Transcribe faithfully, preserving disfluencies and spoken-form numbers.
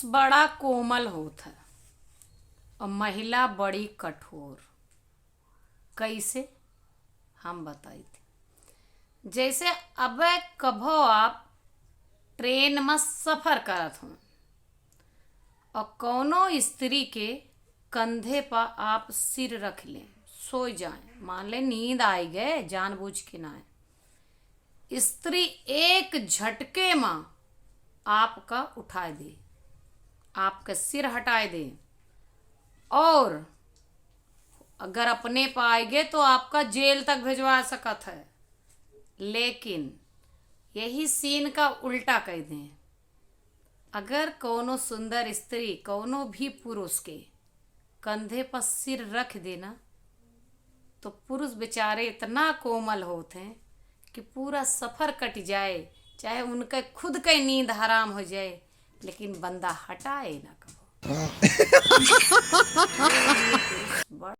बड़ा कोमल होत है और महिला बड़ी कठोर। कैसे? हम बताई थी। जैसे अब कभो आप ट्रेन में सफर करत हो और कौनो स्त्री के कंधे पर आप सिर रख लें, सो जाएं, मान ले नींद आई गए, जानबूझ के ना आए, स्त्री एक झटके में आपका उठाए दे, आपका सिर हटाए दे, और अगर अपने पाएगे तो आपका जेल तक भिजवा सकत है। लेकिन यही सीन का उल्टा कह दें, अगर कौनो सुंदर स्त्री कौनो भी पुरुष के कंधे पर सिर रख देना, तो पुरुष बेचारे इतना कोमल होत हैं कि पूरा सफर कट जाए, चाहे उनके खुद के नींद हराम हो जाए, लेकिन बंदा हटाए ना कबो।